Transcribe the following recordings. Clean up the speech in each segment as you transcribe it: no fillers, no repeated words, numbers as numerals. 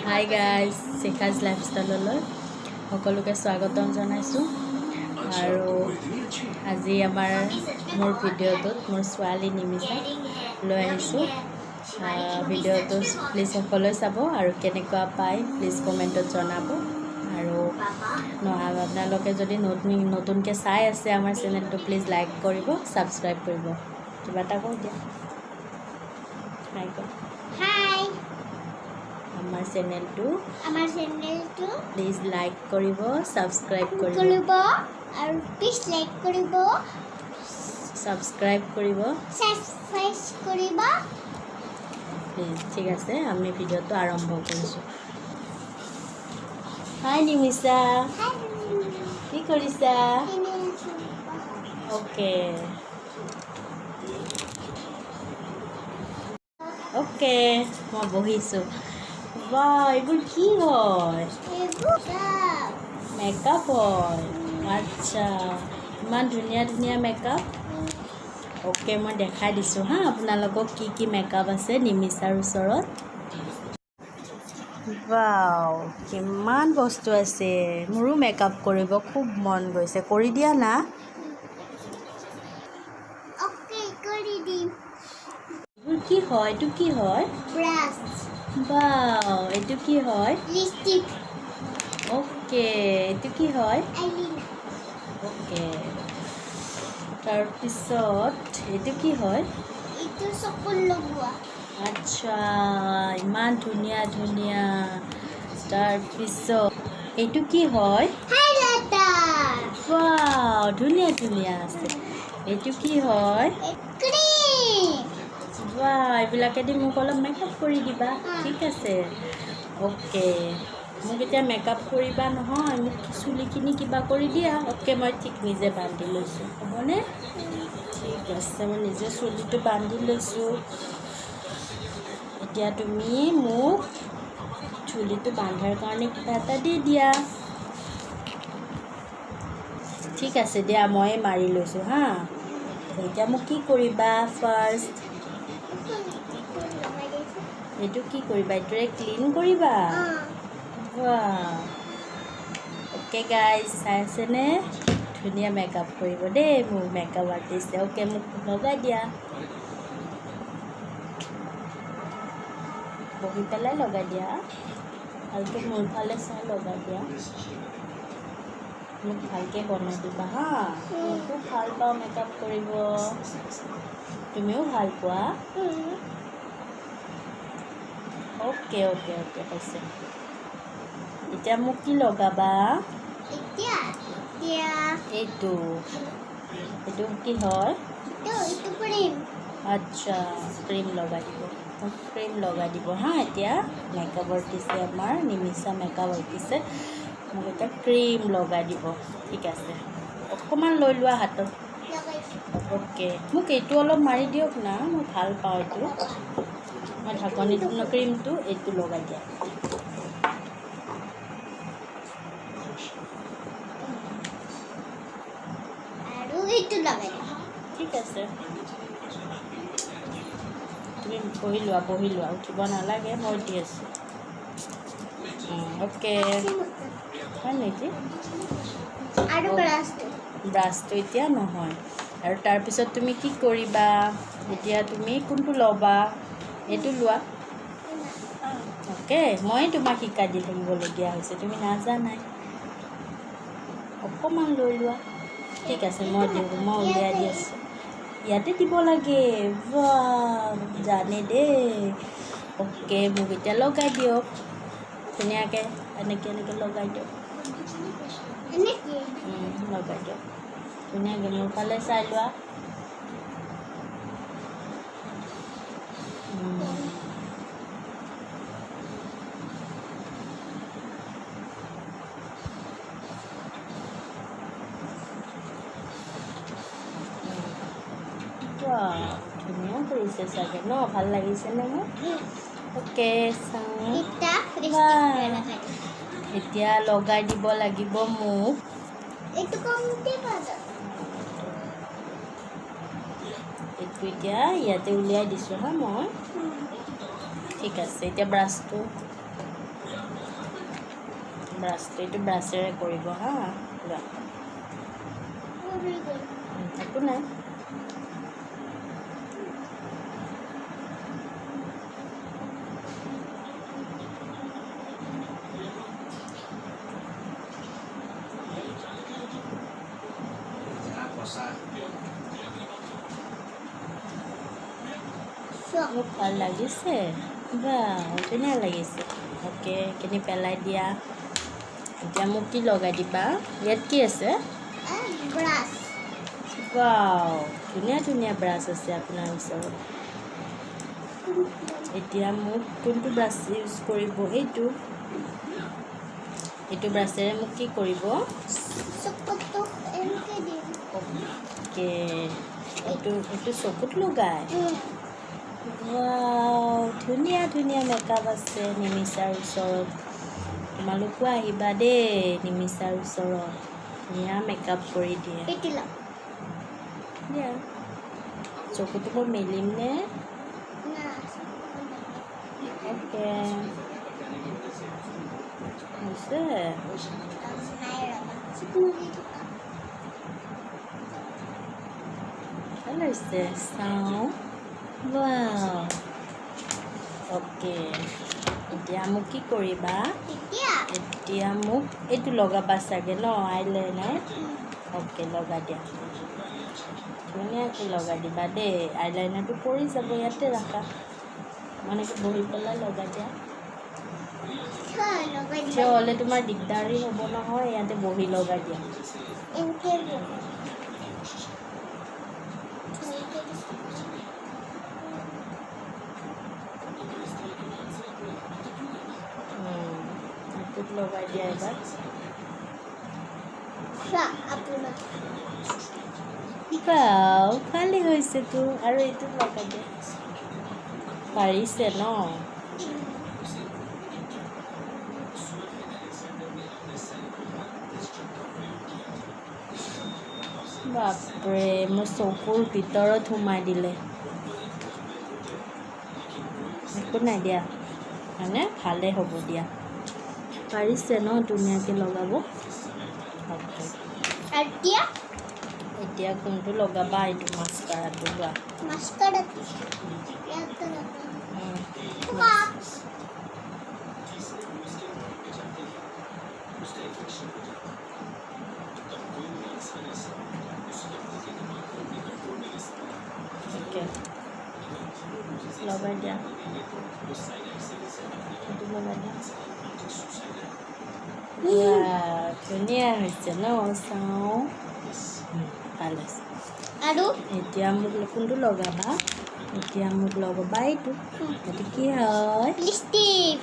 Hi guys, শিখাজ লাইফষ্টাইললৈ সকলোকে স্বাগতম জনাইছোঁ। আৰু আজি মোৰ ভিডিঅ'টোত মোৰ ছোৱালী নিমিষাক লৈ আহিছোঁ। ভিডিঅ'টো প্লিজ সকলোৱে চাব আৰু কেনেকুৱা পায় প্লিজ কমেণ্টত জনাব। আৰু আপোনালোকে যদি নতুনকৈ চাই আছে আমাৰ চেনেলটো, প্লিজ লাইক কৰিব, ছাবস্ক্ৰাইব কৰিব। কিবা এটা কৈ দিয়া, হাই কয়। হাই। আমাৰ চেনেলটো আমাৰ চেনেলটো প্লিজ লাইক কৰিব, ছাবস্ক্ৰাইব কৰিব। কৰিব আৰু প্লিজ লাইক কৰিব। ছাবস্ক্ৰাইব কৰিব। ছাবস্ক্ৰাইব কৰিব। প্লিজ। ঠিক আছে, আমি ভিডিঅ'টো আৰম্ভ কৰিছোঁ। হাই নিমিষা। হাই। কি কৰিছা? এনেই আছোঁ। অ'কে অ'কে, মই বহিছোঁ। বাহ, এইবোৰ কি হয়? এইবোৰ চাওক। মেকআপ হয়। আচ্ছা, ইমান ধুনীয়া ধুনীয়া মেকআপ। অ'কে, মই দেখাই দিছোঁ হা আপোনালোকক কি কি মেকআপ আছে নিমিষাৰ ওচৰত। ৱাও, কিমান বস্তু আছে! মোৰো মেকআপ কৰিব খুব মন গৈছে, কৰি দিয়া না। অ'কে, কৰি দিম। এইবোৰ কি হয়? এইটো কি হয়? ব্ৰাছ। ৱাও, এইটো কি হয়? লিপষ্টিক। অ'কে, এইটো কি হয়? আইলাইনাৰ। অ'কে, তাৰপিছত এইটো কি হয়? এইটো চকুত লগোৱা। আচ্ছা, ইমান ধুনীয়া ধুনীয়া। তাৰপিছত এইটো কি হয়? হাইলাইটাৰ। ৱাও, ধুনীয়া ধুনীয়া আছে। এইটো কি হয়? ক্ৰীম। ৱাও, এইবিলাকেদি মোক অলপ মেকআপ কৰি দিবা। ঠিক আছে, অ'কে। মোক এতিয়া মেকআপ কৰিবা নহয়, মোক চুলিখিনি কিবা কৰি দিয়া। অ'কে, মই ঠিক নিজে বান্ধি লৈছোঁ, হ'বনে? ঠিক আছে, মই নিজে চুলিটো বান্ধি লৈছোঁ। এতিয়া তুমি মোক চুলিটো বান্ধাৰ কাৰণে কিবা এটা দি দিয়া। ঠিক আছে দিয়া, ময়ে মাৰি লৈছোঁ হা। এতিয়া মোক কি কৰিবা ফাৰ্ষ্ট? লগাই দিছোঁ। এইটো কি কৰিবা? এইটোৰে ক্লিন কৰিবা? অঁ। অ'কে গাইজ, চাই আছেনে? ধুনীয়া মেকআপ কৰিব দেই মোৰ মেকআপ আৰ্টিষ্টে। অ'কে, মোক লগাই দিয়া। বহি পেলাই লগাই দিয়া, ভালকৈ মোৰ ফালে চাই লগাই দিয়া। মোক ভালকৈ বনাই দিবা হা। মই খুব ভাল পাওঁ মেকআপ কৰিব, তুমিও ভাল পোৱা? অ'কে অ'কে অ'কে, হৈছে। এতিয়া মোক কি লগাবা? এতিয়া এতিয়া এইটো কি হয়? এইটো ক্ৰীম। আচ্ছা, ক্ৰীম লগাই দিব। মোক ক্ৰীম লগাই দিব হা। এতিয়া মেকআপ আৰ্টিষ্টে, আমাৰ নিমিষা মেকআপ আৰ্টিষ্টে মোক এতিয়া ক্ৰীম লগাই দিব। ঠিক আছে, অকণমান লৈ লোৱা হাতত। লগাইছোঁ। অ'কে, মোক এইটো অলপ মাৰি দিয়ক না, মই ভাল পাওঁ এইটো। মই ঢাকনিটো, ক্ৰীমটো এইটো লগাই দিয়া। আৰু এইটো লগাই দিম। ঠিক আছে, তুমি বহি লোৱা, বহি লোৱা, উঠিব নালাগে, মই দি আছোঁ। অ'কে, হয় নেকি? আৰু ব্ৰাছটো। ব্ৰাছটো এতিয়া নহয়। আৰু তাৰপিছত তুমি কি কৰিবা? এতিয়া তুমি কোনটো ল'বা? এইটো লোৱা। অ'কে, মই তোমাক শিকাই দি থাকিবলগীয়া হৈছে, তুমি নাজানাই। অকণমান লৈ লোৱা। ঠিক আছে, মই দিওঁ, মই উলিয়াই দি আছোঁ। ইয়াতে দিব লাগে। বাহ, জানে দেই। অ'কে, মোক এতিয়া লগাই দিয়ক ধুনীয়াকৈ, এনেকৈ এনেকৈ লগাই দিয়ক। এনেকে। লগাই দিয়ক ধুনীয়াকৈ, মোৰ ফালে চাই লোৱা। বাহ, ধুনীয়া কৰিছে চাগে ন? ভাল লাগিছেনে মোক? অ'কে, চাওঁ। এতিয়া বাহ। লিপষ্টিক লগাই দিম। এতিয়া লগাই দিব লাগিব মোক। এইটো কমতে পাবা। এইটো এতিয়া ইয়াতে উলিয়াই দিছোঁ হা মই। ঠিক আছে, এতিয়া ব্ৰাছটো ব্ৰাছটো, এইটো ব্ৰাছেৰে কৰিব হা। লোৱা, একো নাই। মোক ভাল লাগিছে বা, ধুনীয়া লাগিছে। অ'কে, এইখিনি পেলাই দিয়া। এতিয়া মোক কি লগাই দিবা? ইয়াত কি আছে? ব্ৰাছ। ৱাও, ধুনীয়া ধুনীয়া ব্ৰাছ আছে আপোনাৰ ওচৰত। এতিয়া মোক কোনটো ব্ৰাছ ইউজ কৰিব? এইটো, এইটো ব্ৰাছেৰে মোক কি কৰিব? চকুটো এনেকৈ দিম। অ'কে, এইটো এইটো চকুত লগাই। ৱাও, ধুনীয়া ধুনীয়া মেকআপ আছে নিমিষাৰ ওচৰত। তোমালোকো আহিবা দেই নিমিষাৰ ওচৰত, ধুনীয়া মেকআপ কৰি দিয়ে। এইটো লওক। দিয়া, চকুটো মই মেলিম নে? না। অ'কে, হৈছে। নাই, ৰ'বা, চকু মুদি থকা। ভাল হৈছে, চাওঁ। Wow, okay. এতিয়া মোক কি কৰিবা? এতিয়া এতিয়া মোক এইটো লগাবা চাগে ন, আইলাইনাৰ? অ'কে, লগাই দিয়া, ধুনীয়াকৈ লগাই দিবা দেই। আইলাইনাৰটো পৰি যাব, ইয়াতে ৰাখা। মানে বহি পেলাই লগাই দিয়া। লগাই থিয় দিবা। হ'লে তোমাৰ দিগদাৰী হ'ব নহয়, ইয়াতে বহি লগাই দিয়া। এনেকৈ এইটোত লগাই দিয়া এবাৰ। চোৱা আপোনাৰ। বাও, ভালেই হৈছেতো। আৰু এইটোত লগাই দিয়া। পাৰিছে ন? বাপৰে, মোৰ চকুৰ ভিতৰত সোমাই দিলে। একো নাই দিয়া, মানে ভালেই হ'ব দিয়া। পাৰিছে ন ধুনীয়াকৈ লগাব? অ'কে। এতিয়া এতিয়া কোনটো লগাবা? এইটো মাস্কাৰাটো লোৱা। মাস্কাৰাটো ইয়াতে লগাম। থকা। অ'কে, লগাই দিয়া, এইটো লগাই দিয়া। ৱাও, ধুনীয়া হৈছে ন? চাওঁ, ভাল হৈছে। আৰু এতিয়া মোক কোনটো লগাবা? এতিয়া মোক লগাবা এইটো। এইটো কি হয়? লিপষ্টিক।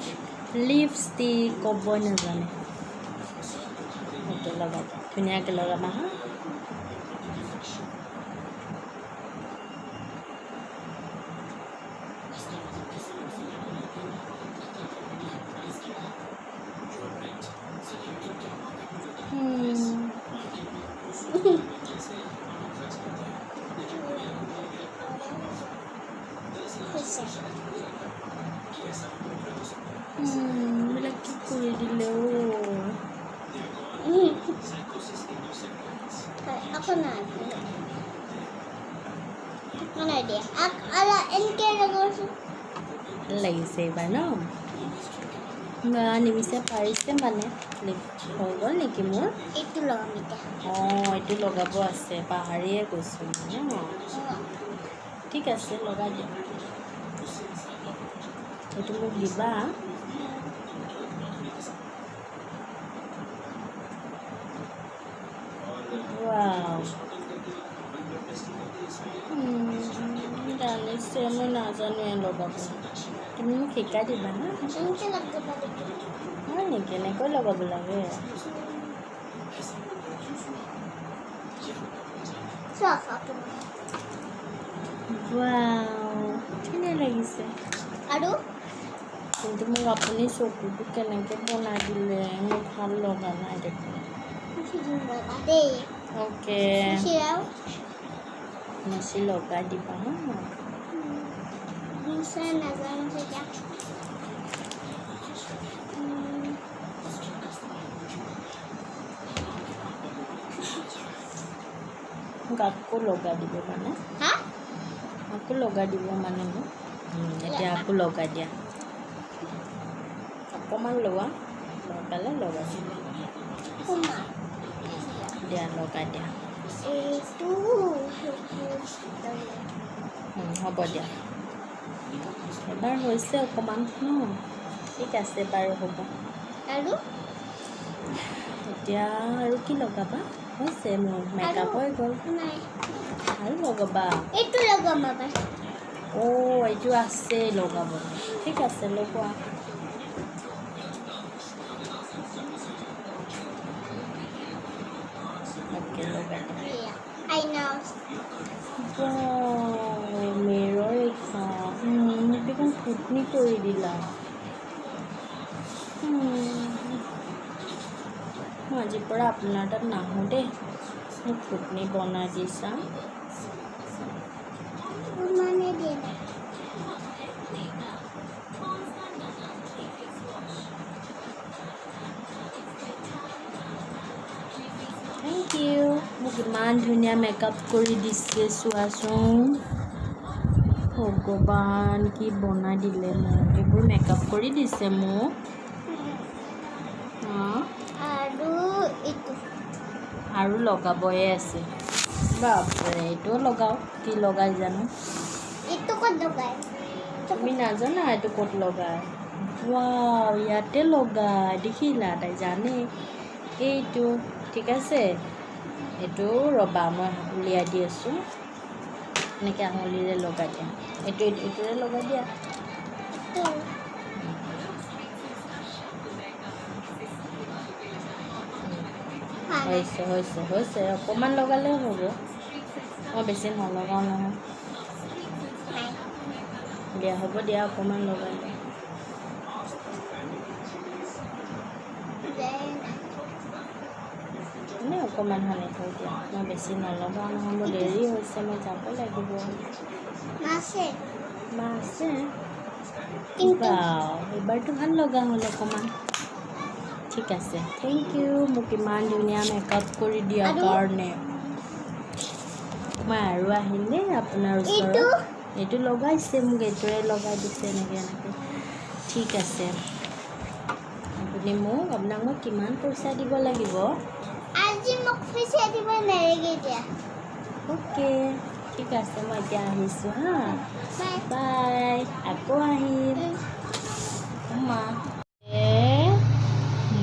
লিপষ্টিক ক'বই নাজানে। এইটো লগাই দিয়া, ধুনীয়াকৈ লগাবা হা। হৈছে। এইবিলাক কি কৰি দিলে অ'? আকৌ নাই, আকৌ নাই দিয়া। আৰু এনেকৈ লগাবচোন। ভাল লাগিছে এইবাৰ ন? বা, নিমিষে পাৰিছে মানে। লিপ হৈ গ'ল নেকি মোৰ? এইটো লগাম এতিয়া। অঁ, এইটো লগাব আছে, পাহৰিয়ে গৈছোঁ মই ন। ঠিক আছে, লগাই দিয়া। এইটো মোক দিবা। ৱাও, জানিছে, মই নাজানোৱে লগাব। তুমি মোক শিকাই দিবা হা। এনেকৈ লগাব লাগিব। হয় নেকি? এনেকৈ লগাব লাগে? চাওক আপোনাৰ। ৱাও, ধুনীয়া লাগিছে। আৰু কিন্তু মোক আপুনি চকুটো কেনেকৈ বনাই দিলে? মোৰ ভাল লগা নাই দেখোন। মুচি দিম ৰ'বা দেই। অ'কে। মুচি লওঁ। মুচি লগাই দিবা হা। মুচা নাজানো এতিয়া। মোক আকৌ লগাই দিব মানে। হা? আকৌ লগাই দিব মানে মোক। এতিয়া আকৌ লগাই দিয়া, অকণমান লোৱা, লৈ পেলাই লগাই দিয়া। দিয়া, লগাই দিয়া। হ'ব দিয়া, এবাৰ হৈছে অকণমান ন। ঠিক আছে বাৰু, হ'ব। আৰু এতিয়া আৰু কি লগাবা? হৈছে, মোৰ মেকআপ হৈ গ'ল। আৰু লগাবা? এইটো লগাম বাবা। অ', এইটো আছে লগাবলৈ। ঠিক আছে, লগোৱা। অ'কে, লগাই দিয়া। মিৰৰ এইখন মোক দেখোন ফুটনি কৰি দিলা। মই আজিৰ পৰা আপোনাৰ তাত নাহোঁ দেই, মোক ফুটনি বনাই দিছা। Thank U, মোক ইমান ধুনীয়া মেকআপ কৰি দিছে, চোৱাচোন। ভগৱান, কি বনাই দিলে মোক! এইবোৰ মেকআপ কৰি দিছে মোক। আৰু লগাবয়ে আছে, বাপৰে। এইটোও লগাওঁ, কি লগাই জানো? এইটো ক'ত লগাই? তুমি নাজানা এইটো ক'ত লগাই? ৱাও, ইয়াতে লগাই, দেখিলা? তাই জানে এইটো। ঠিক আছে, এইটো ৰ'বা, মই উলিয়াই দি আছোঁ। এনেকৈ আঙুলিৰে লগাই দিয়া। এইটো এইটোৰে লগাই দিয়া। হৈছে হৈছে হৈছে, অকণমান লগালেও হ'ব। মই বেছি নলগাওঁ নহয়। দিয়া, হ'ব দিয়া, অকণমান লগাই দিয়া। এনেই অকণমান সানি থৈ দিয়া, মই বেছি নলগাওঁ নহয়। মোৰ দেৰি হৈছে, মই যাব লাগিব। মা আছে। এইবাৰতো ভাল লগা হ'ল অকণমান। ঠিক আছে, thank U, মোক ইমান ধুনীয়া মেকআপ কৰি দিয়াৰ কাৰণে। মই আৰু আহিম দেই আপোনাৰ ওচৰত। এইটো লগাইছে মোক, এইটোৰে লগাই দিছে এনেকৈ এনেকৈ। ঠিক আছে, আপুনি মোক, আপোনাক মই কিমান পইচা দিব লাগিব? আজি মোক পইচা দিব নালাগে এতিয়া। অ'কে, ঠিক আছে, মই এতিয়া আহিছোঁ। হা, বাই, আকৌ আহিম। মা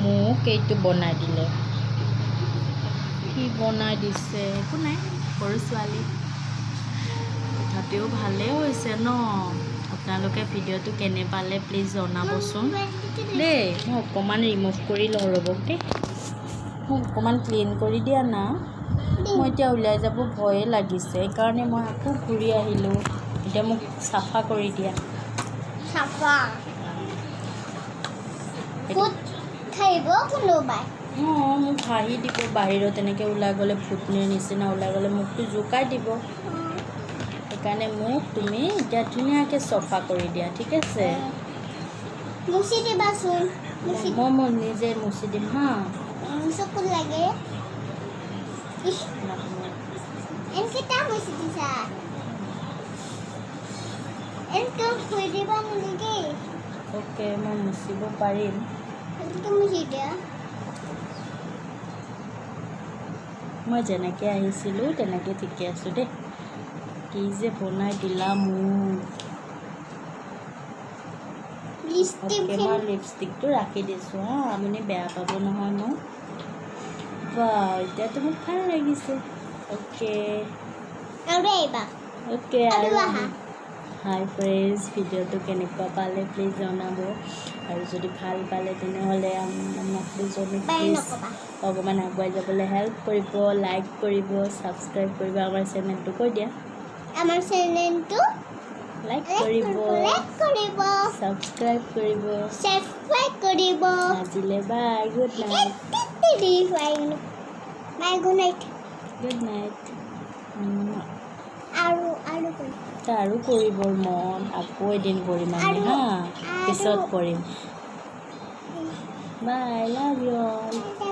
মোক এইটো বনাই দিলে। কি বনাই দিছে? একো নাই, সৰু ছোৱালী, তথাপিও ভালেই হৈছে ন। আপোনালোকে ভিডিঅ'টো কেনে পালে প্লিজ জনাবচোন দেই। মই অকণমান ৰিমুভ কৰি লওঁ, ৰ'ব দেই। মোক অকণমান ক্লিন কৰি দিয়া না। মই এতিয়া ওলাই যাব ভয়ে লাগিছে, সেইকাৰণে মই আকৌ ঘূৰি আহিলোঁ। এতিয়া মোক চাফা কৰি দিয়া। চাফা? অঁ, মোক হাঁহি দিব বাহিৰত এনেকৈ ওলাই গ'লে, ফুটনিৰ নিচিনা ওলাই গ'লে মোকতো জোকাই দিব। সেইকাৰণে মোক তুমি এতিয়া ধুনীয়াকৈ চফা কৰি দিয়া, ঠিক আছে? মুচি দিবাচোন। মই নিজে মুচি দিম। হা, চকু লাগে। এনেকে মুচি দিছা, এনেকে শুই দিবা নেকি? অ'কে, মই মুচিব পাৰিম। এনেকে মুচি দিয়া। মই যেনেকৈ আহিছিলোঁ তেনেকৈ ঠিকে আছোঁ দেই। কি যে বনাই দিলা মোক! অ'কে, মই লিপষ্টিকটো ৰাখি দিছোঁ। হা, আপুনি বেয়া পাব নহয় মোক। বা, এতিয়াতো মোক ভাল লাগিছে। অ'কে, অ'কে, আৰু হাই ফ্ৰেণ্ডছ, ভিডিঅ'টো কেনেকুৱা পালে প্লিজ জনাব। আৰু যদি ভাল পালে তেনেহ'লে আমাক দুজনীক প্লিজ অকণমান আগুৱাই যাবলৈ হেল্প কৰিব, লাইক কৰিব, ছাবস্ক্ৰাইব কৰিব আমাৰ চেনেলটো। কৈ দিয়া। আমাৰ চেনেলটো লাইক কৰিব, ছাবস্ক্ৰাইব কৰিব, ছাবস্ক্ৰাইব কৰিব। আজিলৈ bye, good night. Bye, good night. Good night. আৰু আৰু আৰু কৰিবৰ মন, আকৌ এদিন কৰিম আমি। হা, পিছত কৰিম। Bye, love you all.